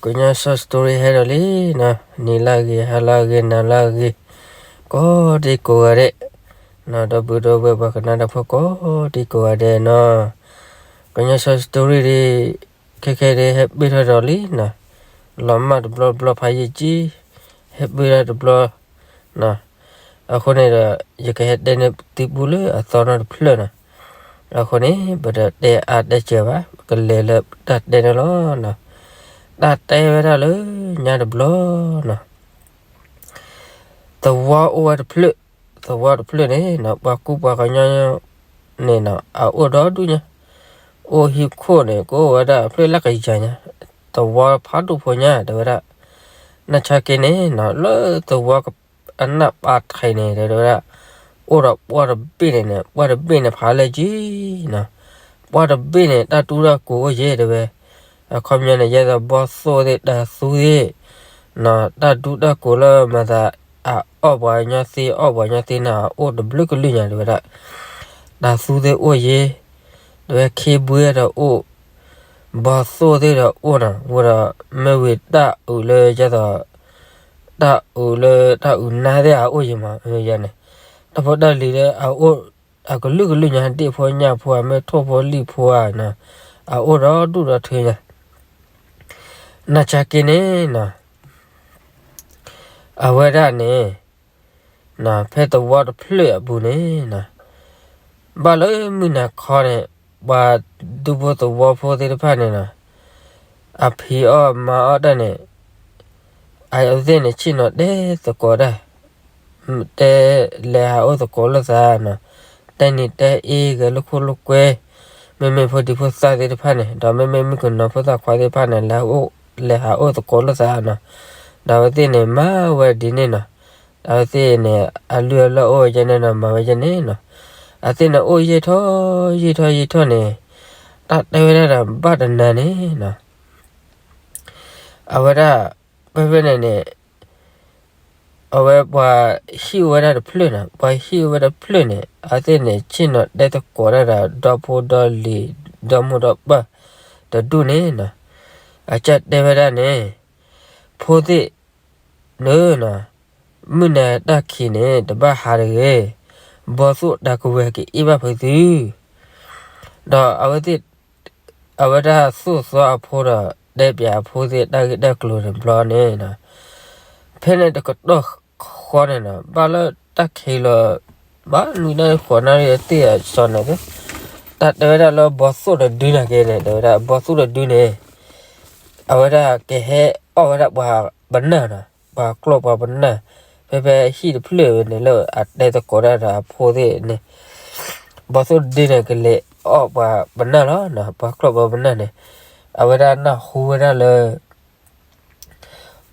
ကညီစီ story ဟဲဒီးလံနီၤ, နံၤလၢအဂ့ၤ ဟါလၢအဂ့ၤ နၤလၢအဂ့ၤ, ကိးဒံကိးဂၤဒဲး, ဒီပုၢ်ဒီဝဲၢ်ပှၤကနၣ်တၢ်ဖိကိးဒံကိးဂၤဒဲးနီၤ, ကညီစီ story ဒ် ခဲခဲဒ်ဟဲပၢၢ်ထီၣ်ဒီးလံနီၤ, လီၤမၢ်တဘျီတဘျီဖးယံာ်ကံ, ဟဲပၢၢ်ဒၣ်တဘျီ အဃိန့ၣ်ဒီး ယကဟဲတဲန့ၢ်သုပူလၢအသီနီတဖျၢၣ်နီၤ, အဃိန့ၣ် ပတတဲအါတဲစှၤဘၣ် ပကလဲၤလၢတၢ်တဲန့ၣ်လီၤနီၤ, တၢ်တဲဝဲဒၣ်လၢညါတဘျီနီၤ, သဝီအိၣ်ဝဲတဖျၢၣ်, သဝီတဖျၢၣ်န့ၣ်နီၤ ပှၤကူပှၤကညီန့ၣ်နီၤ အအိၣ်ဒီဒူၣ်ညါ, အိၣ်ဟံၣ်ခိၣ်န့ၣ် ကအိၣ်ဝဲဒၣ်အဖျၢၣ်လၢကယၤညါ, သဝီဖးဒိၣ်ဖိညါ တဲဝဲဒၣ်, နာ်ဆါက့န့ၣ်နီၤ လၢသဝီ အနၢ်ပာ်ထံးန့ၣ် တဲဝဲဒၣ်, အိၣ်ဒီးပှၢ်တဘ့ၣ်န့ၣ်န့ၣ် ပှၢ်တဘ့ၣ်န့ၣ်ဖးလဲၢ်ကံနီၤ, ပှၢ်တဘ့ၣ်န့ၣ် တၢ်တူၢ်တၢ်ကိးအိၣ်ယဲ တဲဝဲ, အခီပညီန့ၣ် ယဲသိးဘီသိၣ်သ့ၣ်တၢ်သူသ့ၣ်နီၤ တၢ်တူၢ်တၢ်ကိးလၢမၤသး အအီၣ်ပှၤကညီသ့ အီၣ်ပှၤကညီသ့န့ၣ် အအိၣ်တဘျုးကလုာ်ညါ တဲဝဲဒၣ်, တၢ်သူသ့ၣ်အိၣ်ယဲ တဲဝဲ ခ့ဘွ့ဒီးအိၣ် ဘီသိၣ်သ့ၣ်ဒီးအိၣ်နီၤ, ဝံၤဒီးမ့ၢ်ဝံၤတၢ်အုးလၢယဲသိး တၢ်အုးလၢတၢ်အုးနါသ့ၣ်အအိၣ်ယဲမး, ယဲန့ၣ် တၢ်ဖိတၢ်လံၤလၢအအိၣ် အကလုာ်ကလုာ်ညါ ဒ့ၣ်ဖိညၣ်ဖိ အမ့ၢ်ထိၣ်ဖိလံၣ်ဖိဧါနီၤ, အအိၣ်ဒီဒူၣ်ဒီထၢညါ, နာ်ဆါက့န့ၣ်နီၤ အဝဲဒၣ်န့ၣ် ဖဲသဝီတဖျၢၣ်အပူၤန့ၣ်နီၤ, ဘၣ်လၢမုၢ်နၤခီန့ၣ် ပှၤဒူဖိသဝီဖိသ့ၣ်တဖၣ်န့ၣ်နီၤ, အဖံးအီၣ်မၤအီၣ်တၢ်န့ၣ် အဝဲသ့ၣ်န့ၣ်ဆ့ၣ်နီၤတဲသကိးတၢ်, တဲလဲၤဟးအိၣ်သကိးလိာ်သးနီၤ, တဲနံၤတဲအ့ဂဲၤလိာ်ခိၣ်လိာ်ကွဲ, မ့မ့ၢ်ဖိဒံဖိသၣ်သ့ၣ်တဖၣ်န့ၣ် ဒီးမ့မ့ၢ်မုၣ်ကနီၤဖိသၣ်ခွါသ့ၣ်တဖၣ်န့ၣ် လဲၤအိၣ် လဲၤဟးအိၣ်သကိးလိာ်သးနီၤ, ဒီးအဝဲသ့ၣ်န့ၣ် မၤဝဲဒ်န့ၣ်နီၤ, ဒီးအဝဲသ့ၣ်န့ၣ် အလုၢ်အလၢ်အိၣ်ဝဲယဲန့ၣ်နီၤ မၤဝဲယဲန့ၣ်နီၤ, အဝဲသ့ၣ်န့ၣ်အိၣ်ယံာ်ထီၣ် ယံာ်ထီၣ်ယံာ်ထီၣ်န့ၣ်, တၢ်တဲဝဲဒၣ်ဒီးဘၣ်တနၤန့ၣ်နီၤ အဝဲဒၣ် ဖဲဖဲန့ၣ်န့ၣ် အဝဲပှၤဟံၣ်အိၣ်ဝဲဒၣ်တဖျၢၣ်နီၤ, ပှၤဟံၣ်အိၣ်ဝဲတဖျၢၣ်န့ၣ် အဝဲသ့ၣ်န့ၣ် ဆ့ၣ်နီၤတဲသကိးတၢ်ဒီး ဒီဖိဒီလံၤ ဒီမိၢ်ဒီပၢ်တဒူၣ်န့ၣ်နီၤ, အကစၢ်တဲဝဲဒၣ်န့ၣ်, ဖိသ့ၣ်ဧၢနီၤ, မုၢ်နၤတၢ်ခံးန့ၣ် တဘၣ်ဟးတဂ့ၤ, ဘီသိၣ်တၢ်ကဝဲၤကအ့ၣ်ဘၣ်ဖုးသု ဒီးအဝဲသ့ၣ် အဝဲဒၣ်သိၣ်သီအဖိဒီး တဲပၠးအဖိသ့ၣ်တၢ်ဂ့ၢ်တၢ်ကျိၤန့ၣ်ဘျီန့ၣ်, ဖဲန့ၣ်တကတီၢ်ဃီန့ၣ်နီၤ ဘၣ်လၢတၢ်ခံးလီၤ ဘၣ်နွံနၣ်ရံၣ်ဃိးနၣ်ရံၣ်အသ့ၣ်အစီၤန့ၣ်, တၢ်တဲဝဲဒၣ်လၢဘီသိၣ်တဒုနာ်က့န့ၣ် တဲဝဲဒၣ်ဘီသိၣ်တဒုန့ၣ် အဝဲဒၣ်ကဟဲအီၣ်ဝဲဒၣ်ပှၤပနၢ်နီၤ, ပှၤကျီၢ်ပှၤပနၢ်, ဖဲဖဲဟံၣ်တဖျၢၣ်န့ၣ်လၢအတဲသကိးတၢ်ဒီးအဖိသ့ၣ်န့ၣ်, ဘီသိၣ်တဒုန့ၣ် ကလဲၤအီၣ်ပှၤပနၢ်လီၤ, ပှၤကျီၢ်ပှၤပနၢ်န့ၣ်, အဝဲဒၣ်နၢ်ဟူဝဲဒၣ်လၢ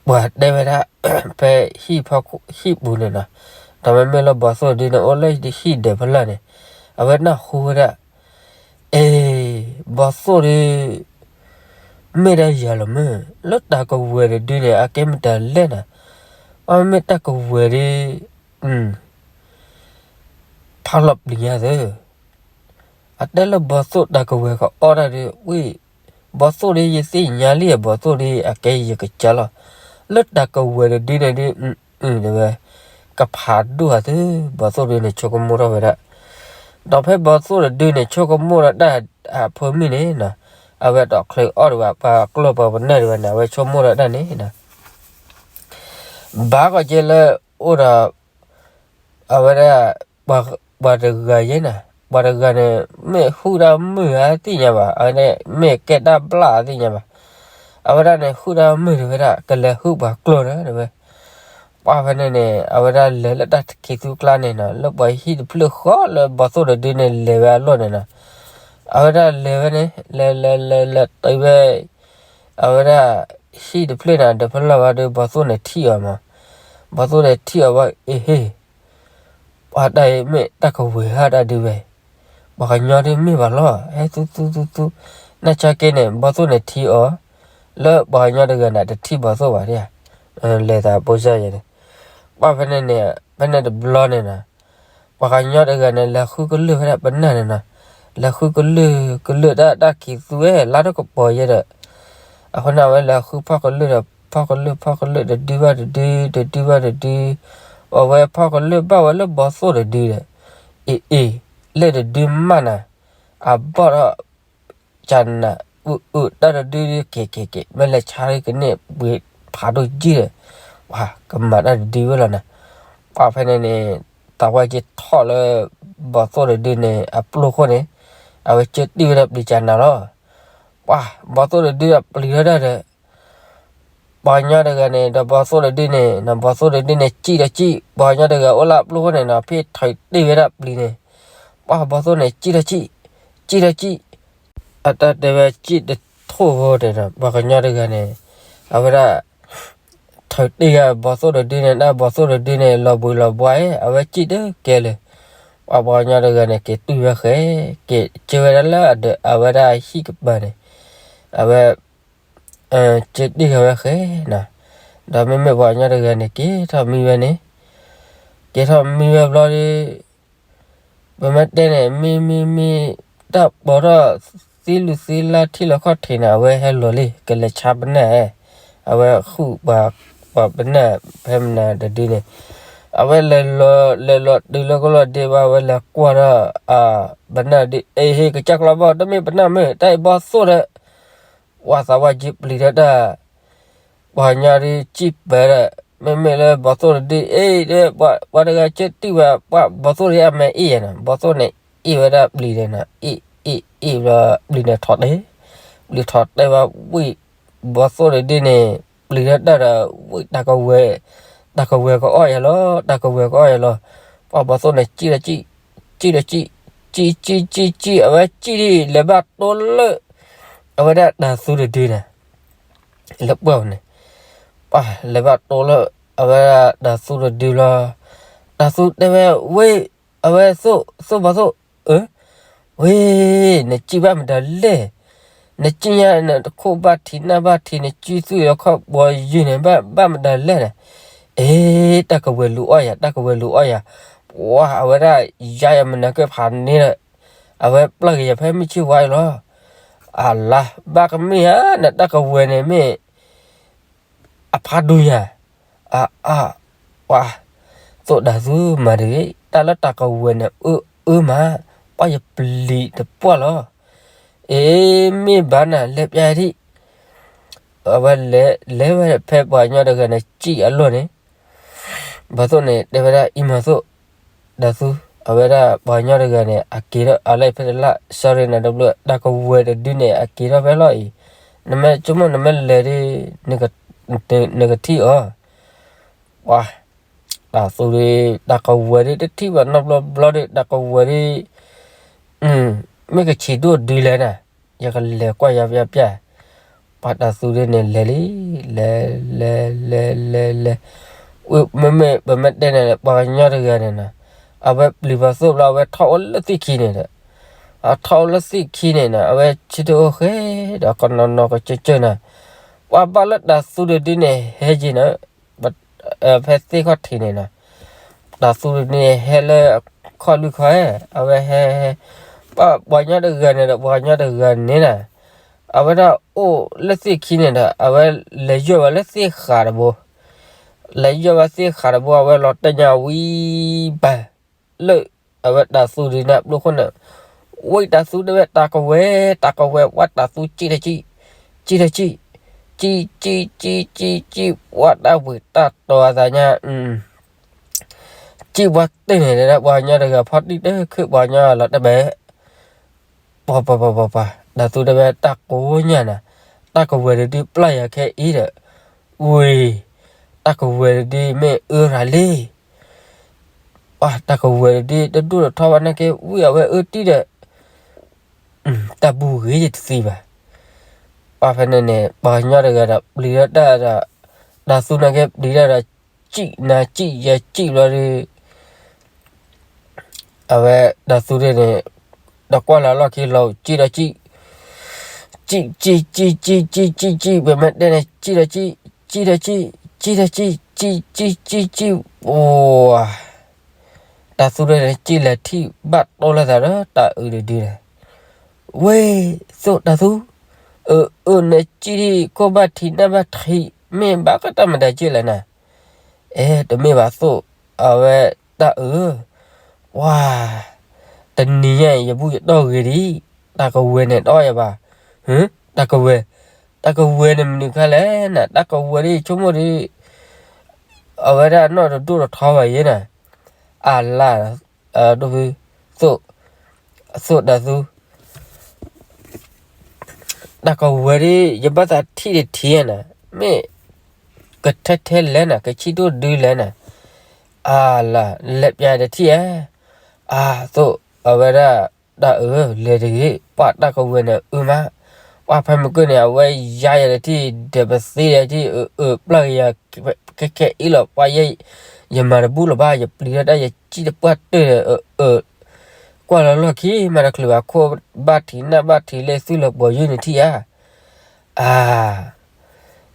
ပှၤတဲဝဲဒၣ် ဖဲဟံၣ်ပူၤန့ၣ်နီၤ, ဒီးမ့မ့ၢ်လၢဘီသိၣ်ဒုန့ၣ် အိၣ်လၢဟံၣ်ဒဲးဖီလာ်န့ၣ်, အဝဲနၢ်ဟူဝဲဒၣ်, အ့, ဘီသိၣ်ဒု မ့ၢ်ဒၣ်ယၤလီၤမုၢ်, လၢတၢ်ကဝဲၤတဒုန့ၣ် အကဲမတၤလဲၣ်နီၤ, အမ့ၢ်တၢ်ကဝဲၤဒု ဖးလီၤပျံၤညါသၢ, အတဲလၢဘီသိၣ်တၢ်ကဝဲၤကအီၣ်တၢ်ဒု ဝံၣ်, ဘီသိၣ်ဒု ယသ့ၣ်ညါလံ ဘီသိၣ်ဒု အကဲယကစၢ်လီၤ, လၢတၢ်ကဝဲၤတဒုန့ၣ်ဒု အုတဲဝဲ, ကဖးဒိၣ်အသၢ ဘီသိၣ်ဒုန့ၣ် ဆိကမိၣ်ထီၣ်ဝဲဒၣ်, ဒီးဖဲဘီသိၣ်တဒုန့ၣ် ဆိကမိၣ်ဒီးတၢ်အဖိမုၣ်န့ၣ်နီၤ, အဝဲတီၣ်ချ့အီၣ်ဒံးဘၣ် ပှၤကျီၢ်ပှၤပနၢ်ဒံးဘၣ်န့ၣ် အဝဲဆိကမိၣ်ဒီးတၢ်န့ၣ်နီၤ ဘၣ်ကီးကဲလၢ အိၣ်ဒီး အဝဲဒၣ် ပှၤတဂၤယဲနီၤ, ပှၤတဂၤန့ၣ် မ့ၢ်ဟုၣ်တၢ်မုာ်ဧါသ့ၣ်ညါဘၣ်, အဝဲန့ၣ် မ့ၢ်ကဲတၢ်ဘျၣ်သ့ၣ်ညါဘၣ်, အဝဲဒၣ်န့ၣ် ဟုၣ်တၢ်မုာ်တဝဲဒၣ် ကလဲၤဟုၣ်ပှၤကျီၢ်ဒီးတဝဲ, ပှၢ်ဖဲန့ၣ်န့ၣ် အဝဲဒၣ်လဲၤလၢတၢ်ခံးသူကျါန့ၣ်နီၤ, လၢပှၤဟံၣ်တဖျၢၣ်ဃီလၢဘီသိၣ်တဒုန့ၣ် လဲၤဝဲအလီၢ်န့ၣ်နီၤ, အဝဲဒၣ်လဲၤဝဲန့ၣ် လဲၤလဲၤလဲၤလဲၤတုၤဝဲ အဝဲဒၣ် ဟံၣ်တဖျၢၣ်န့ၣ် ဒီးဖဲလီၤဝဲဒုး ဘီသိၣ်န့ၣ်ထံၣ်အီၤမး, ဘီသိၣ်န့ၣ်ထံၣ်အီၤဝဲ အ့ဟ့ၣ်, ပှၤတၢ်အံၤမ့ၢ်တၢ်ကဝဲၤဧါတၢ်ဒုးဝဲ, ပှၤကညီဒုးမ့ၢ်ဘၣ်လီၤ, ဟဲသူသူသူသူ, နာ်ဆါက့န့ၣ် ဘီသိၣ်န့ၣ်ထံၣ်အီၤ, လၢပှၤကညီတဂၤန့ၣ် တထံၣ်ဘီသိၣ်ဘၣ်ဒၣ်, လဲၤသးပိစၢ်ယဲန့ၣ်, ပှၢ်ဖဲန့ၣ်န့ၣ် ဖဲန့ၣ်တဘျီန့ၣ်နီၤ ပှၤကညီတဂၤန့ၣ် လဲၤဃုကလုၢ်ဝဲဒၣ်ပနၢ်န့ၣ်နီၤ, လဲၤဃုကလုၢ်ကလုၢ်တၢ်တၢ်ခံးသူဝဲ လါထီၣ်ကပီၤယဲဒီး, အဃိန့ၣ် အဝဲလဲၤဃုဖီၣ်ကလုၢ်ဒီး ဖီၣ်ကလုၢ် ဖီၣ်ကလုၢ် တဒုဘၣ်တဒု တဒုဘၣ်တဒု, အဝဲဖီၣ်ကလုၢ်ဘၣ်ဝဲလၢဘီသိၣ်တဒုဒီး, အ့ၣ်အ့ၣ်, လၢတဒုမးနၤ, အဘီၣ်ထီၣ် ကနၤ, အုၣ်အုၣ်တၢ်တဒုဒု က့ၤက့ၤက့ၤ မ့ၢ်လဲၤဆါကန့ၢ်ပှ့ၤဖးဒိၣ်ကံၢ်ဒီး, ပှၤကမၤတၢ်တဒုဝဲလီၤနၤ. ပှၤဖဲန့ၣ်န့ၣ် သးဝဲက့ၤထီၣ်လၢ ဘီသိၣ်တဒုန့ၣ် အပျိၢ်ခိၣ်န့ၣ်, အဝဲက့ၤတံၢ်ဝဲဒၣ်ပျံၤကနၤလီၤ. ပှၤ ဘီသိၣ်တဒုဒီးပျံၤထီၣ်တၢ်ဒီး ပှၤကညီတဂၤန့ၣ် ဒီးဘီသိၣ်တဒုန့ၣ် ဘီသိၣ်တဒုန့ၣ် စံၣ်ဒီးစံၣ်, ပှၤကညီတဂၤအိၣ်လၢအပျိၢ်ခိၣ်န့ၣ်နီၤ ဖဲထီၣ်တ့ၢ်ဝဲဒၣ်ပျံၤန့ၣ်, ပှၤဘီသိၣ်န့ၣ် စံၣ်ဒီးစံၣ်, စံၣ်ဒီးစံၣ်, အတၢ်တဲဝဲစံၣ်တထိၣ်ဖိန့ၣ်ဒီး ပှၤကညီတဂၤန့ၣ် အဝဲဒၣ် ထီၣ်တ့ၢ်ဝဲဘီသိၣ်တဒုန့ၣ် တၢ်ဘီသိၣ်တဒုန့ၣ် လီၤဘှံးလီၤဘှါအံၤ အဝဲစံၣ်တကဲလၢၤ, ပှၤဘီကညီတဂၤန့ၣ် က့ၤတွံၢ်ဝဲဃဲ, က့ၤကၢဝဲဒၣ်လၢအဝဲဒၣ်ဟံၣ်ကပၤန့ၣ်, အဝဲ က့ၤတံၢ်ဃာ်ဝဲဃဲနီၤ, ဒီးမ့မ့ၢ်ပှၤကညီတဂၤန့ၣ် က့ၤထီၣ်မံဝဲန့ၣ်, က့ၤထီၣ်မံဝဲဘျီဒီး ပမ့ၢ်တဲန့ၣ် မံမံမံ တၢ်ပိာ်ထီၣ်သံလုၢ်သံလါထံလီၤခီၣ်ထံးန့ၣ် အဝဲဟဲလီၤလံ ကလဲၤဆါပနၢ်ဧၢ, အဝဲဃုပှၤ ပှၤပနၢ်ဖဲမနၤတဒုန့ၣ်, အဝဲလဲၤလီၤ လဲၤလီၤတုၤလၢကလီၢ်ဒ့ဘၣ် အဝဲလဲၤကွၢ်ထီၣ် ပနၢ်ဒု အ့ဟ့ ကစၢ်ကျီဘီၣ် တမ့ၢ်ပနၢ်မ့ၢ် တၢ်အံၤဘီသိၣ်ဒီး ပှၤသးဝဲက့ၤပျံၤထီၣ်တၢ်, ပှၤကညီဒုးစံၣ်ပၢၤဒီး မ့မ့ၢ်လၢဘီသိၣ်တဒုအ့ၣ်ဒီး ပှၤတဂၤက့ၤတံၢ်ဝဲ ပှၤဘီသိၣ်ဒုးအမဲာ်အ့ၣ်ယဲနီၤ, ဘီသိၣ်န့ၣ်အ့ၣ်ဝဲဒၣ်ပျံၤန့ၣ်နီၤ, အ့ၣ်အ့ၣ်အ့ၣ်ဘျီ ပျံၤန့ၣ်ထီၣ်တဲ, ပျံၤထီၣ်တဲဘၣ်ဝံၣ် ဘီသိၣ်တဒုန့ၣ် ပျံၤထီၣ်တၢ်ဒီး ဝံၣ်တၢ်ကဝဲၤ, တၢ်ကဝဲၤကအီၣ်ယဲလီၤ, တၢ်ကဝဲၤကအီၣ်ယဲလီၤ, ပှၤဘီသိၣ်န့ၣ်စံၣ်ဒီးစံၣ်, စံၣ်ဒီးစံၣ်, စံၣ်စံၣ်စံၣ်စံၣ် အဝဲစံၣ်ဒ်လဲၤဘၣ်တိလၢ အဝဲဒၣ်တၤသူတဒုန့ၣ် လၢပှၢ်န့ၣ်, ပှၤလဲၤဘၣ်တိလၢ အဝဲဒၣ်တၤသူတဒုလီၤ, တၤသူတဲဝဲ ဝ့ၢ် အဝဲသိၣ် သိၣ်ဘီသိၣ်, အၢ, ဝ့ၢ် နစံၣ်ဘၣ်မတၤလဲၣ်, နစံၣ်ညါနခိၣ်ဘၣ်ထံးနၢ်ဘၣ်ထံး နစံၣ်သွံၣ်လီၤခီၣ်ဘီယုၢ်န့ၣ် ဘၣ်မတၤလဲၣ်န့ၣ်, အ့ တၢ်ကဝဲၤလူၤအီၣ်ယၤ တၢ်ကဝဲၤလူၤအီၣ်ယၤ, ပှၤအဝဲဒၣ်ယါယၤမနၤက့ၤဖးန့ၣ်ဒီး အဝဲပျၢ်က့ၤယၤဖဲမုၢ်ဆ့ၣ်ဝါအံၤလီၤ, အလါ ဘၣ်ကမ့ၢ်ဧါ နတၢ်ကဝဲၤန့ၣ်မ့ၢ် အဖးဒိၣ်ညါ, အါအါ, ပှၤ သိၣ်တၤသူမၤတဂ့ၤ တၢ်လၢတၢ်ကဝဲၤန့ၣ် အၢအၢမး, ပှၤယပျံၤတပှၢ်လီၤ, အ့ မ့ၢ်ဘၣ်နၤလဲၤပျၢ်ဒံး, အဝဲလဲၤ လဲၤဝဲဖဲပှၤကညီတဂၤန့ၣ် စံၣ်အလီၢ်န့ၣ် ဘီသိၣ်န့ၣ် တဲဝဲဒၣ်အံၤမၤသိၣ်, တၤသူ, အဝဲဒၣ်ပှၤကညီတဂၤန့ၣ် အက့ၤထီၣ်အလီၢ်ဖဲတလၢ် sorry နၤတဘျုး တၢ်ကဝဲၤတဒုန့ၣ် အက့ၤထီၣ်ဖဲလီၢ်အံၤ, နမ့ၢ်ဆိကမိၣ်နမ့ၢ်လဲၤဒီး နကထံၣ်အီၤ, ပှၤ တၤသူဒီး တၢ်ကဝဲၤဒီး တထံၣ်ဘၣ်နီတဘျီဘျီဒီး တၢ်ကဝဲၤဒီး မ့ၢ်ကဆံးဒိၣ်ဒုလဲၣ်နၤ, ယကလဲၤကွၢ်ယၤပျၢ်ပျၢ်, ပှၤတၤသူဒုန့ၣ်လဲၤလံ, လဲၤ လဲၤ လဲၤ လဲၤ လဲၤ, မ့မ့ၢ်ပမ့ၢ်တဲန့ၣ် ပှၤကညီတဂၤန့ၣ်နီၤ, အဝဲပျံၤဘီသိၣ်ဘျီ အဝဲထီၣ်အိၣ်လၢသ့ၣ်ခံန့ၣ်ဒီး, အထီၣ်အိၣ်လၢသ့ၣ်ခံန့ၣ်နီၤ အဝဲဆၢထၢၣ်အိၣ်ဃဲဒီးကနီၤနီၤကစၢၢ်ကစၢၢ်နီၤ, ပှၤဘၣ်လၢတၤသူဒုန့ၣ်ဟဲက့ၤနီၤ ဖဲသ့ၣ်ခီၣ်ထံးန့ၣ်နီၤ, တၤသူန့ၣ်ဟဲလၢခီၣ်လွံၢ်ခီၣ်ဧၢ, အဝဲဟဲ ပှၤကညီတဂၤန့ၣ်ဒီး ပှၤကညီတဂၤန့ၣ်နီၤ, အဝဲဒၣ်အိၣ်လၢသ့ၣ်ခံန့ၣ်ဒီး အဝဲလဲၤယီၢ်ဝဲလၢသ့ၣ်ဃးတဘိ, လဲၤယီၢ်ဝဲသ့ၣ်ဃးတဘိ အဝဲလီၤတဲာ်ညါဝံၤဘၣ် လၢ အဝဲတၤသူဒုန့ၣ် ပျိၢ်ခိၣ်န့ၣ်, ဝံတၤသူတဲဝဲ တၢ်ကဝဲၤ တၢ်ကဝဲၤ ပှၤတၤသူစံၣ်ထီၣ်စံၣ်, စံၣ်ထီၣ်စံၣ်, စံၣ် စံၣ် စံၣ် စံၣ် စံၣ် ပှၤတၢ်ဝံၤတၢ်တီၤအသးညါ, စံၣ်ပှၤတ့ၢ်န့ၣ် တဲဒၣ်ပှၤကညီတဂၤ ဖီတံၢ်တခုၣ် ပှၤကညီလီၤတဲာ်ဘၣ်, ပှၤ ပှၤ ပှၤ ပှၤ ပှၤ တၤသူတဲဝဲ တၢ်ကိးညါနၤ, တၢ်ကဝဲၤတဒုပျၢ်ယၤခဲအံၤဒီး, ဝ့ၢ်, တၢ်ကဝဲၤတဒုမ့ၢ်အၢရၤလံ, ပှၤတၢ်ကဝဲၤတဒု တဒိၣ်တထီဘၣ်နာ်က့ ဝံအဝဲအၢတံၢ်ဒီး, တၢ်ဘူၣ်ဂ့ၤယတသံဘၣ်, ပှၤဖဲန့ၣ်န့ၣ် ပှၤကညီတဂၤဒီး ပျံၤထီၣ်တၢ်ဒီး, တၤသူနာ်က့ပျံၤထီၣ်ဒီး, စံၣ်နၤစံၣ်ယၤစံၣ်ဘျီဒီး အဝဲတၤသူဒုန့ၣ်, ဒီးကွၢ်လၢအလီၢ်ခံလီၤ စံၣ်ဒီးစံၣ်, စံၣ် စံၣ် စံၣ် စံၣ် စံၣ် စံၣ် ပမ့ၢ်တဲန့ၣ် စံၣ်ဒီးစံၣ်, စံၣ်ဒီးစံၣ်, စံၣ်ဒီးစံၣ် စံၣ် စံၣ် စံၣ် စံၣ် အိၣ်, တၤသူဒုန့ၣ် စံၣ်လဲၤထံၣ်ဘၣ်တိၢ်လိာ်သးဒီးတၤအုးတဒုန့ၣ်, ဝ့ၢ်, သိၣ်တၤသူ, အၢ အၢ နစံၣ်ဒံး ခိၣ်ဘၣ်ထံးနၢ်ဘၣ်ထံး မ့ၢ်ဘၣ်ကတၢ်မတၤက့လဲၣ်နၤ. အဲ တမ့ၢ်ဘၣ်သိၣ်, အဝဲတၢ်အၢ, ပှၤ တနံၤညါအံၤ ယဘူၣ်ယတီၢ်ဂ့ၤဒံး, တၢ်ကဝဲၤန့ၣ်တအီၣ်ယၤဘၣ်. ဟၢ တၢ်ကဝဲၤ, တၢ်ကဝဲၤန့ၣ်မနုၤခါလဲၣ်နၤ, တၢ်ကဝဲၤဒ်ယဆိကမိၣ်ဒီး အဝဲဒၣ်နီၢ်တဒိၣ်တထီဘၣ်ယဲနၤ, အလၢ်, ဒိၣ်ဖု, သိၣ်, သိၣ်တၢ်သူ တၢ်ကဝဲၤဒ် ယဘၣ်သးထံၣ်တထံၣ်ဧါနၤ, မ့ၢ်ကထဲထဲလဲၣ်နၤ, ကဆံၣ်ဒိၣ်ဒုလဲၣ်နၤ, အလၢ်, လဲၤပျးတထံၣ်ဧါ, အသိၣ်, အဝဲဒၣ်, တၢ်အၢ လဲၤတဂ့ၤ, ပှၤတၢ်ကဝဲၤန့ၣ်အၢမး, ပှၤဖဲမုၢ်ကၢၢ်န့ၣ် အဝဲယါယၤတထံၣ် ဒီးပသ့ဒီးထံၣ် အၢ အၢ ပျၢ်က့ၤယၤ ခဲခဲအံၤလီၤ, ပှၤယဲ ယမၤတဘူၣ်လၢၤဘၣ်, ယပျံၤထီၣ်တၢ် ယစံၣ်တပှၢ်တၢၢ်ဒီး အၢ အၢ ကွၢ်လီၤလီၢ်ခံ မၤတချုးဘၣ် ခိၣ်ဘၣ်ထံးနၢ်ဘၣ်ထံး လၢသုလၢပှီၤယုၢ်န့ၣ်ထံၣ်ဧါ, အါ,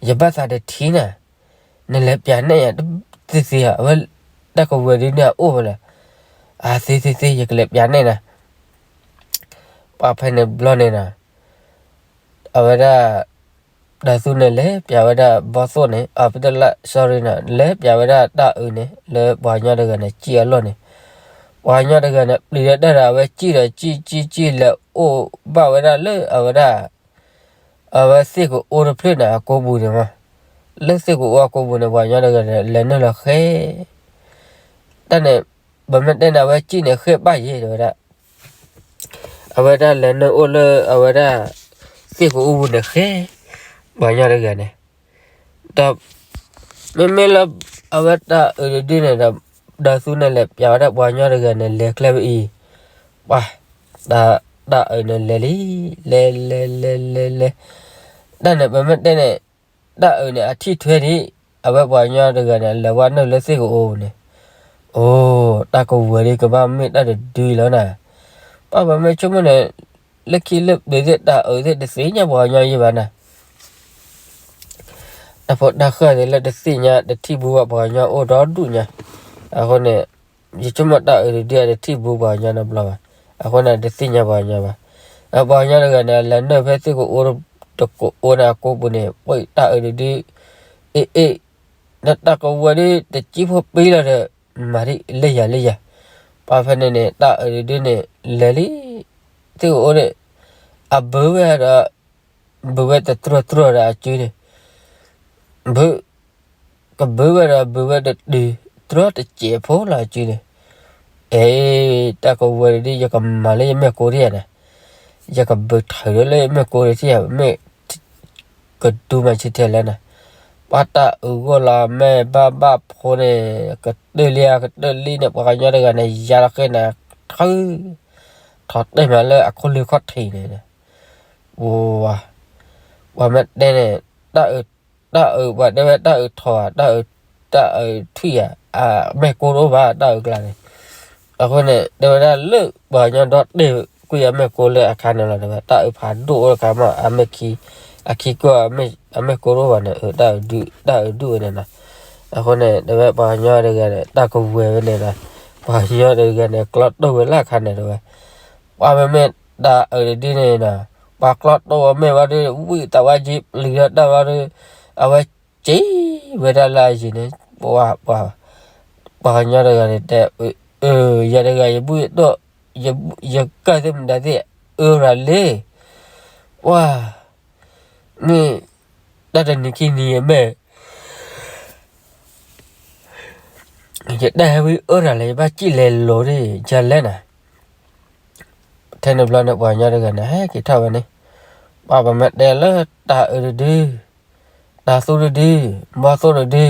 ယဘၣ်သးတထံၣ်နၤ, နလဲၤပျးနဲၣ်ယၤ, သ့သ့ဧါ, အဝဲတၢ်ကဝဲၤဒုန့ၣ်အအိၣ်ဝဲလၢ, အါ သ့သ့သ့ ယကလဲၤပျးနဲၣ်နၤ, ပှၤဖဲန့ၣ်ဘျီန့ၣ်ဒီး အဝဲဒၣ် တၢ်သူန့ၣ်လဲၤပျးဝဲဒၣ်ဘီသိၣ်န့ၣ် အပတလၢ် sorry န့ၣ် လဲၤပျးဝဲဒၣ်တၢ်အုးန့ၣ် လၢပှၤကညီတဂၤန့ၣ် စံၣ်အလီၢ်န့ၣ်, ပှၤကညီတဂၤန့ၣ် ပျံၤဒီးတၢ်ဒီး အဝဲစံၣ်ဒီးစံၣ်စံၣ်စံၣ် လဲၤအိၣ်ဘၣ်ဝဲဒၣ်လၢအဝဲဒၣ် အဝဲသ့ၣ်ကအိတဖျၢၣ်န့ၣ် အကိာ်ပူၤန့ၣ်မး, လၢသ့ၣ်ကအိအကိာ်ပူၤန့ၣ် ပှၤကညီတဂၤန့ၣ် လဲၤနုာ်လီၤဃဲ တၢ်န့ၣ်, ပမ့ၢ်တဲန့ၣ် အဝဲစံၣ်န့ၣ်ဃဲဘၣ်ယဲ တဲဝဲဒၣ်, အဝဲဒၣ်လဲၤနုာ်အိၣ်လၢအဝဲဒၣ် သ့ၣ်ကအိပူၤန့ၣ်ဃဲ, ပှၤကညီတဂၤန့ၣ်, ဒီး မ့မ့ၢ်လၢ အဝဲတၢ်အုးတဒုန့ၣ်ဒီး ဒီးသူန့ၣ်လဲၤပျးဝဲဒၣ်ပှၤကညီတဂၤန့ၣ် လဲၤကျဲဝဲအံၤ, ပှၤ တၢ်အုးန့ၣ်လဲၤလံ, လဲၤ လဲၤ လဲၤ လဲၤ လဲၤ, တၢ်န့ၣ် ပမ့ၢ်တဲန့ၣ် တၢ်အုးန့ၣ် အထံၣ်ထွဲဒံး, အဝဲပှၤကညီတဂၤန့ၣ် လဲၤဝဲနုာ်လၢသ့ၣ်ကအိန့ၣ်, အိ, တၢ်ကဝဲၤဒ်ကဘၣ်မ့ၢ်တၢ်တဒုလီၤနၤ, ပှၤပမ့ၢ်ဆိကမိၣ်န့ၣ်, လၢခံလၢပျၢၤသ့ၣ်တၢ်အုးသ့ၣ်တသ့ၣ်ညါပှၤကညီယဲဘၣ်နၤ တၢ်ဖိတၢ်ဃၢၤသ့ၣ်လၢတသ့ၣ်ညါ တထံၣ်ဘူးဘၣ်ပှၤကညီအိၣ်ဒီဒူၣ်ညါ, အဃိန့ၣ်, ယဆိကမိၣ်တၢ်အုးတဒုအတထံၣ်ဘူးပှၤကညီနီတဘျီဘၣ်, အဃိန့ၣ် တသ့ၣ်ညါပှၤကညီဘၣ်, ဒီးပှၤကညီတဂၤန့ၣ် အလဲၤနုာ်ဖဲသ့ၣ်ကအိတကအိန့ၣ်အကိာ်ပူၤန့ၣ် ပှၤတၢ်အုးတဒု, အ့ၣ်အ့ၣ်, နတၢ်ကဝဲၤဒ်တစံၣ်ဖိပံလီၤဒီး, မၤဒ်လၢယၤလၢယၤ, ပှၤဖဲန့ၣ်န့ၣ် တၢ်အုးတဒုန့ၣ် လဲၤလံ, သ့ၣ်ကအိန့ၣ်, အဘုးဝဲဒီး ဘုးဝဲတတြီတြီဒီးအစုန့ၣ်, ဘုး, ကဘုးဝဲဒီးဘုးဝဲတတုၤ, တြီတစဲးဖိလီၤအစုန့ၣ်, အဲ, တၢ်ကဝဲၤဒ်ယကမၤလၢယမဲာ်ကိဒ်ယၤန့ၣ်, ယကဘုးထၢၣ်ဒီးလၢယမဲာ်ကိဒ်ထံၣ်ဧါ, မ့ၢ် ကဒူမၤဆံထဲလဲၣ်နၤ, ပှၤတၢ်အုးဂီၢ်လီၤ မဲာ်ဘၣ်ဘၣ်ဖိန့ၣ်, ကတၢၢ်လံဧါ ကတၢၢ်လံန့ၣ် ပှၤကညီတဂၤန့ၣ် ယါလီၤဃဲန့ၣ်, ထု, ထီၣ်တဲာ်မးလၢအခိၣ်လၢခီၣ်ထံးန့ၣ်, ပှၤ, ပှၤမ့ၢ်တဲန့ၣ်, တၢ်အုး, တၢ်အုး ပှၤတဲဝဲတၢ်အုးထီၣ်ဧါ, တၢ်အုး, တၢ်အုးထွံၣ်ဧါ, အမဲာ်ကိတအိၣ်ဘၣ် တၢ်အုးကျါန့ၣ်, အဃိန့ၣ် တဲဝဲဒၣ်လၢပှၤကညီဒီတ့ၢ်ကွံာ်အမဲာ်ကိလၢအခါန့ၣ်လီၤ တဲဝဲ, တၢ်အုးဖးဒိၣ်အိၣ်တခါမး အမဲာ်ခံ, အခံကွံာ် အမဲာ်ကိတအိၣ်ဘၣ်န့ၣ်, တၢ်အုးဒုၣ်ဝဲန့ၣ်လီၤ, အဃိန့ၣ် တဲဝဲပှၤကညီတဂၤန့ၣ် တၢ်ကဝဲၤဝဲန့ၣ်ဒီး, ပှၤကညီတဂၤန့ၣ် ကျီတိၢ်ဝဲလၢအခါန့ၣ်တဲဝဲ, ပှၤမ့မ့ၢ်တၢ်အုးတဒုန့ၣ်ဒီး, ပှၤကျီတိၢ်ဝဲမ့ၢ်ဝဲဒီး ဝံၣ်သးဝါက့ ပျံၤဒီးတၢ်ဝဲဒီး, အဝဲ စံးဝဲဒၣ်လၢအယံၤန့ၣ်, ပှၤ, ပှၤကညီတဂၤန့ၣ်တဲ, အၢ, ယၤတဂၤယဘူၣ်ယတီၢ်, ယကၢၢ်သ့ၣ်မတၤသ့ၣ်, အၢရၤလံ, ပှၤ, မ့ၢ်, တၢ်တနံၤခံနံၤအမဲာ် ယတၢ်ဟဲဝံအၢရၤလၢ ယဘၣ်စံၣ်လဲၤလိၤဒ်ယၤလဲၣ်နၤ, ထဲန့ၣ်ဘျီန့ၣ် ပှၤကညီတဂၤန့ၣ် ဟဲက့ၤထီၣ်ဝဲန့ၣ်, ပှၤပမ့ၢ်တဲလၢတၢ်အုးတဒု, တၢ်သူတဒု, ဘီသိၣ်တဒု,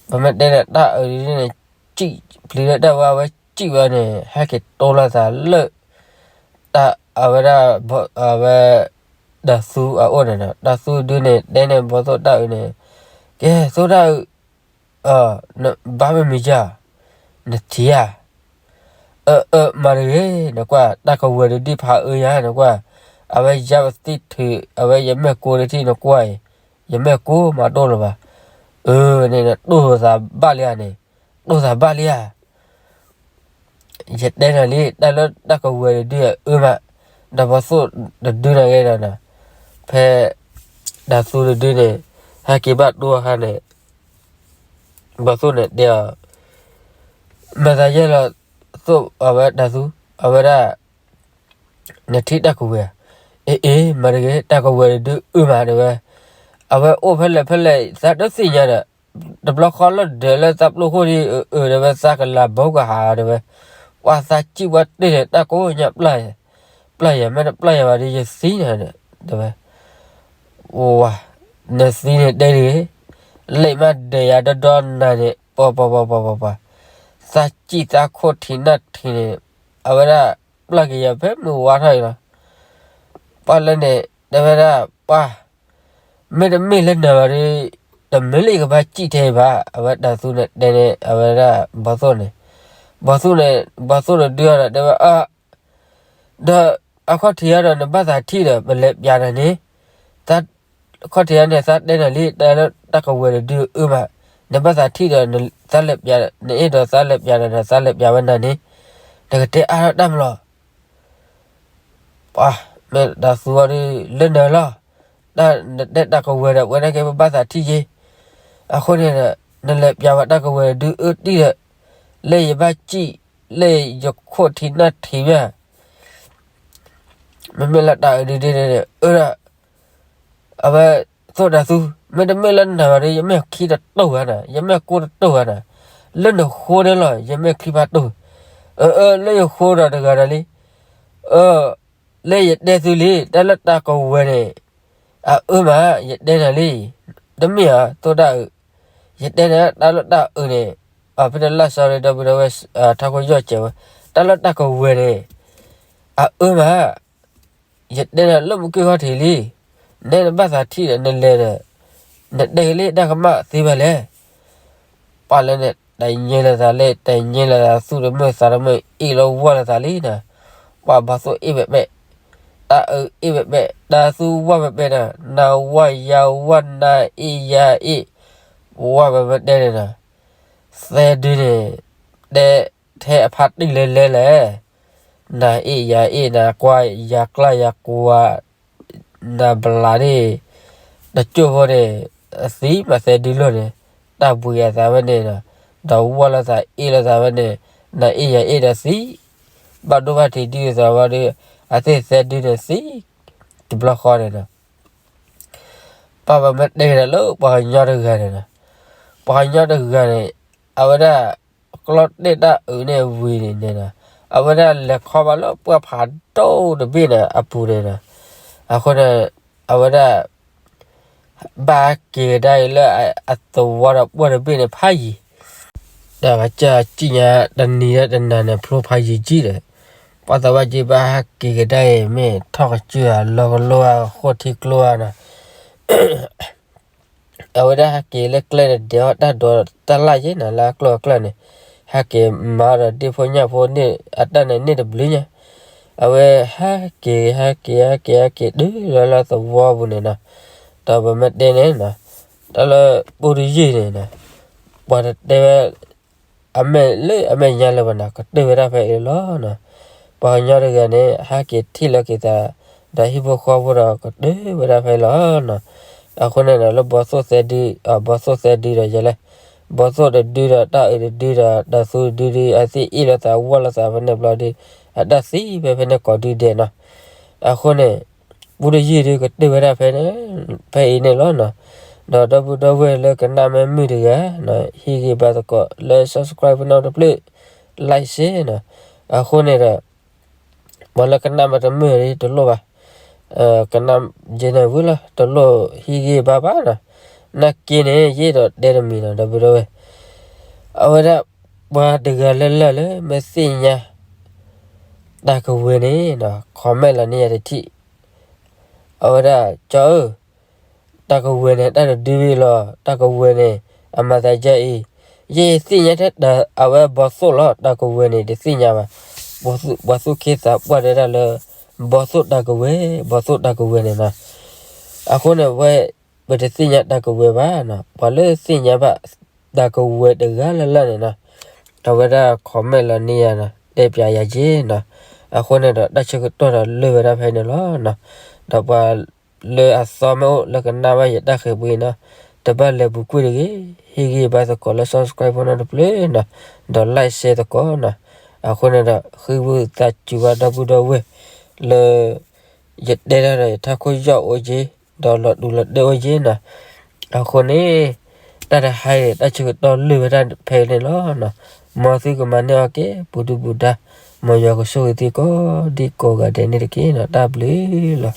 ပမ့ၢ်တဲန့ၣ် တၢ်အုးတဒုန့ၣ်, စံၣ်ပျံၤလၢတၢ်ဝဲ အဝဲစံၣ်ဝဲန့ၣ် ဟဲက့ၤတိလိာ်သးလၢ တၢ်အဝဲဒၣ်, အဝဲ, တၢ်သူအအိၣ်န့ၣ်ဒီး တၢ်သူတဒုန့ၣ် တဲန့ၢ်ဘီသိၣ်တၢ်အုးန့ၣ်, ကဲသိၣ်တၢ်အုး, နဘၣ်မ့ၢ်မံၤယၤ, နထံၣ်ဧါ, အၢ, အၢ မၤတဂ့ၤ, နကွၢ် တၢ်ကဝဲၤတဒုဖးအၢယၤ နကွၢ်, အဝဲယါပသံၣ်ထုး အဝဲယမဲာ်ကိတထံၣ် နကွၢ်အံၤ, ယမဲာ်ကိမၤတအိၣ်လၢၤဘၣ်, အၢ, န့ၣ်နတိၢ်သးဘၣ်လံဧါန့ၣ်, တိၢ်သးဘၣ်လံဧါ ယတဲနၤလံ တၢ်လၢတၢ်ကဝဲၤတဒုအအၢမး, ဒီးဘီသိၣ်တဒုန့ၣ်ဂ့ၤဒီး, ဖဲ တၢ်သူတဒုန့ၣ် ဟဲက့ၤဘၣ်တိအခါန့ၣ် ဘီသိၣ်န့ၣ်တဲအီၤ, မၤသးယဲၢ်လီၤ, သိၣ်အဝဲတၢ်သူ အဝဲဒၣ် နထံၣ်တၢ်ကဝဲၤဧါ, အ့ၣ်အ့ၣ် မၤတဂ့ၤ တၢ်ကဝဲၤတဒုအုၣ်မးတဲဝဲ, အဝဲအိၣ်ဖဲလဲၣ်ဖဲလဲၣ် သးဒိးသ့ၣ်ညါဒီး တဘျီဃီလၢဒၢးလၢသးပျိၢ်ခိၣ်ဒ်အုၣ်အုၣ်တဲဝဲ သးကလၤဘီကဟးတဲဝဲ, ပှၤသးစံၣ်ဝဲတ့ၢ်န့ၣ် တၢ်ကိးညါပျၢ်ယၤ, ပျၢ်ယၤ မ့ၢ်တပျၢ်ယၤဘၣ်ဒီး ယသံန့ၣ် တဲဝဲ, ဝါ, နသံန့ၣ်တဲတဂ့ၤ, လံာ်မးဒၢးယၤဒီဒီနၤန့ၣ် ပှၤပှၤပှၤပှၤပှၤပှၤ, သးစံၣ်သးခိၣ်ထံးနၢ်ထံးန့ၣ်, အဝဲဒၣ်ပျၢ်က့ၤယၤဖဲမုၢ်ဝါထီၣ်အံၤလီၤ. ပှၤလၢန့ၣ် တဲဝဲဒၣ်ပှၤ မ့တမ့ၢ်လၢနၤဘၣ်ဒီး တမ့ၢ်လၢယကဘၣ်စံၣ်ထဲအံၤဘၣ်, အဝဲတၢ်သူန့ၣ်တဲန့ၣ် အဝဲဒၣ်ဘီသိၣ်န့ၣ်, ဘီသိၣ်န့ၣ် ဘီသိၣ်တဒုအီၤဒီးတဲဝဲအ ဒီးအခီၣ်ထံးအီၤဒီး နဘၣ်သးထံၣ်ဒီး ပလဲၤပျးနၤန့ၣ်, အခီၣ်ထံးအီၤန့ၣ် သးတဲနၤလံ တၢ်လၢတၢ်ကဝဲၤတဒုအုၣ်မး, နဘၣ်သးထံၣ်ဒီး သးလဲၤပျး, နအဲၣ်ဒိးသးလဲၤပျးဒီး သးလဲၤပျးဝဲနၤန့ၣ်, နကတဲအါထီၣ်တၢ်မးလီၤ. ပှၤ မ့ၢ်တၢ်သူအီၤဒီး လၢနၤလီၤ, တၢ်နတဲတၢ်ကဝဲၤဒီး ပဝဲဒၣ်က့ၤပဘၣ်သးထံၣ်က့ၤ, အဃိန့ၣ်ဒီး နလဲၤပျးဝဲတၢ်ကဝဲၤတဒုအုၣ်တံၢ်ဒီး လၢယဘၣ်စံၣ်, လၢယခိၣ်ထံးနၢ်ထံးမ့ၢ် မ့မ့ၢ်လၢတၢ်အုၣ်ဒုဒုန့ၣ် အၢဒီး အဝဲသိၣ်တၢ်သူ, မ့တမ့ၢ်လၢနၤဘၣ်ဒီး ယမ့ၢ်ခံတတိၢ်ဧါနၤ, ယမ့ၢ်ကိၢ်တတိၢ်ဧါနၤ, လၢနဃိန့ၣ်လီၤ ယမ့ၢ်ခံဖးတိၢ်, အၢ အၢ လၢယဃိဒီးတဂၤဒီးလံ, အၢ လၢယတဲသုလံ တၢ်လၢတၢ်ကဝဲၤန့ၣ် အအၢမး ယတဲနၤလံ, တမ့ၢ်ဧါ သိၣ်တၢ်အုၣ်, ယတဲနၤတၢ်လၢတၢ်အုၣ်န့ၣ်, အဖဲတလၢ်စီၤဒီပုၢ်ဒီဝဲၢ် ထးခိၣ်ယီၢ်စဲးဝဲ, တၢ်လၢတၢ်ကဝဲၤန့ၣ် အအၢမး ယတဲနၤလၢမူခိၣ်ခီၣ်ထံးလံ, နဲနဘၣ်သးထံၣ်ဒီးနလဲၤဒီး, နတဲက့ၤလၢတၢ်ကမၣ်သ့ဘၣ်လဲၣ်. ပှၤလၢန့ၣ် တညဲလၢၤသးလဲၣ်, တညဲလၢၤသး သူၣ်တမုာ်သးတမုာ် အ့ၣ်လီၤဝီလီၤသးလံနၤ, ပှၤဘီသိၣ်အ့ၣ်ပဲးပဲး, တၢ်အုၣ်အ့ၣ်ပဲးပဲး, တၢ်သူဝီပဲးပဲးနၤ, နၤဝီယၤဝီ နၤအ့ၣ်ယၤအ့ၣ်, ဝီပဲးပဲးတဲန့ၣ်နၤ, သဲဒုန့ၣ် တဲထဲအဖါတံၢ်လဲၤလဲၤလဲၣ်, နၤအ့ၣ်ယၤအ့ၣ် နၤကွၢ်ယၤကျၢ်ယၤကွၢ် နၤဘျးဒၣ်, တကၠိၢ်ဖိန့ၣ် အသံမးသဲဒုလီၤန့ၣ်, တၢ်ဘှံးအသးဝဲန့ၣ်ဒီး, ဒီးဝီလိာ်သးအ့ၣ်လိာ်သးဝဲန့ၣ်, နၤအ့ၣ်ယၤအ့ၣ်ဒီးသံ, ဘၣ်ဒိဘၣ်ထံးဒုးသးဝဲဒီး, အသ့ၣ်သဲဒုန့ၣ်သံ, တဘျီဃီန့ၣ်ဒီး, ပှၤပမ့ၢ်တဲကဒီးလၢပှၤကညီတဂၤန့ၣ်ဒီး, ပှၤကညီတဂၤန့ၣ်, အဝဲဒၣ် ကျီတဲာ်တၢ်အုၣ်န့ၣ်ဝံၤန့ၣ်န့ၣ်ဒီး, အဝဲဒၣ်လဲၤခီဘၣ်လၢပှၢ်ဖးဒိၣ်တဘ့ၣ်န့ၣ်အပူၤန့ၣ်ဒီး, အဃိန့ၣ် အဝဲဒၣ် ဘၣ်က့ၤကဒါအံၤလၢအသဝီဒီးပှၢ်တဘ့ၣ်န့ၣ်ဖးယံၤ, ဒီးကစၢ်စံၣ်ညါတနံၤဒီးတနၤန့ၣ် ဖျိဖးယံၤကံၢ်ဒီး, ပှၤသးဝဲက့ၤဘၣ်ဟဲက့ၤကဒါအံၤ မ့ၢ်ထီၣ်ကစၢၢ်ဧါ လီၤကလိဧါ ဃိထံကျိဧါနီၤ အဝဲဒၣ်ဟဲက့ၤလၢကျဲဒီးဒဲးအီၣ်တၢ်ဒိးတၢ်လၢ်ယဲနီၤ လၢအကျိအကျၢၢ်န့ၣ်, ဟဲက့ၤမၤဒီးဒ့ၣ်ဖိညၣ်ဖိန့ၣ် အတၢ်န့ၣ်န့ၢ်တဘျုးညါ, အဝဲဟဲက့ၤ ဟဲက့ၤ ဟဲက့ၤ ဟဲက့ၤတုၤလၢလၢသဝီပူၤန့ၣ်နီၤ, ဒီးပမ့ၢ်တဲန့ၣ်နီၤ, တၢ်လၢပူတယုၢ်န့ၣ်နီၤ, ပှၤတတဲဝဲ အမဲာ်လၢအမဲာ်ညါလၢၤဘၣ်နီၤ ကတၢၢ်ဝဲဒၣ်ဖဲအံၤလီၤနီၤ, ပှၤကညီတဂၤန့ၣ် ဟဲက့ၤထံၣ်လိာ်က့ၤသး ဒီးဟံၣ်ဖိဃီဖိဒီးကတၢၢ်ဝဲဒၣ်ဖဲအံၤလီၤနီၤ, အဃိန့ၣ်ဒီးလၢဘီသိၣ်သဲဒု ဘီသိၣ်သဲဒုဒီးယဲလဲၣ်, ဘီသိၣ်တဒုဒီးတၢ်အုၣ်တဒုဒီးတၢ်သူတဒုဒု အသ့ၣ်အ့ၣ်လိာ်သးဝီလိာ်သးဖဲန့ၣ်ဘျီဒီး အတၢ်သံဖဲဖဲန့ၣ်ကိးဒုဒဲးနီၤ, အဃိန့ၣ် ပူတယုၢ်ဒုကတၢၢ်ဝဲဒၣ်ဖဲန့ၣ်, ဖဲအံၤန့ၣ်လီၤနီၤ, ဒီးဒီပုၢ်ဒီဝဲၢ်လၢကနၣ်မ့ၢ်မုာ်တဂၤနီၤ ဟံးဂ့ၤဘၣ်သကိးလၢ subscribe ဖဲန့ၣ်တဖျၢၣ် like share နီၤ, အဃိန့ၣ်ဒီး ပှၤလၢကနၣ်မ့ၢ်တမုာ်ဒုတလိၣ်ဘၣ်, ကနၣ်ယဲန့ၣ်ဝံၤလီၤ တလိၣ်ဟံးဂ့ၤဘၣ်ဘၣ်နီၤ, နာ်က့န့ၣ် ယအဲၣ်ဒိးတဲတမံၤနီၤ ဒီပုၢ်ဒီဝဲၢ်, အဝဲဒၣ် ပှၤတဂၤလၢ်လၢ်လၢမ့ၢ်သ့ၣ်ညါ တၢ်ကဝဲၤန့ၣ်နီၤ comment လီၤန့ၢ်ယၤတထံၣ်, အဝဲဒၣ်ကၠီဧၢ, တၢ်ကဝဲၤန့ၣ် တၢ်တဒုဝံၤလီၤ တၢ်ကဝဲၤန့ၣ် အမၤသးဒ်အံၤ, ယဲယသ့ၣ်ညါထဲတၢ်အဝဲဘီသိၣ်လီၤ တၢ်ကဝဲၤန့ၣ် တသ့ၣ်ညါဘၣ်, ပှၤသူၣ်က့သးပှၢ်တဲဒၣ်လၢ ဘီသိၣ်တၢ်ကဝဲၤ ဘီသိၣ်တၢ်ကဝဲၤန့ၣ်နီၤ, အဃိန့ၣ်ဝဲ ပတသ့ၣ်ညါတၢ်ကဝဲၤဘၣ်နီၤ ပှၤလၢသ့ၣ်ညါဘၣ် တၢ်ကဝဲၤတဂၤလၢ်လၢ်န့ၣ်နီၤ, အဝဲဒၣ် comment လီၤန့ၢ်ယၤနီၤ တဲပျးယၤက့ၤနီၤ, အဃိန့ၣ်ဒီးတၢ်ဆၢကတီၢ်ဒီးလၢာ်ဝဲဒၣ်ဖဲန့ၣ်လီၤနီၤ, ဒီးပှၤ လၢအသီမ့ၢ်အိၣ်လၢကနၣ်ဘၣ်ယတၢ်ဃဲၤပူအံၤနီၤ, တဘၣ်လဲၤပူၤကွံာ်တဂ့ၤ, ဟ့ၣ်ဂံၢ်ဘါသကိးလၢ subscribe ဖိနီတဖျၢၣ်နီၤ, ဒီး like share သကိးနီၤ. အဃိန့ၣ်ဒီး ဃ့ဝံသးစူၤဘၣ်ဒီပုၢ်ဒီဝဲၢ် လၢ ယတဲတၢ်ဒီးယထးခိၣ်ယီၣ်အိၣ်က့ၤ, ဒီးလီၤတူာ်လီၤတဲာ်အိၣ်က့ၤနီၤ. အဃိန့ၣ် တၢ်တဟါအံၤ တၢ်ဆၢကတီၢ်လၢာ်ဝဲဒၣ်ဖဲအံၤန့ၣ်လီၤ. မ်သုကမၤန့ၢ်အီၤက့ၤ ပူၤဒုၣ်ပူၤဒါ, မ်ယွၤကဆိၣ်ဂ့ၤသုကိးဒံကိးဂၤဒဲးန့ၣ်တက့ၢ်နီၤ. တၢ်ဘျုးလီၤ.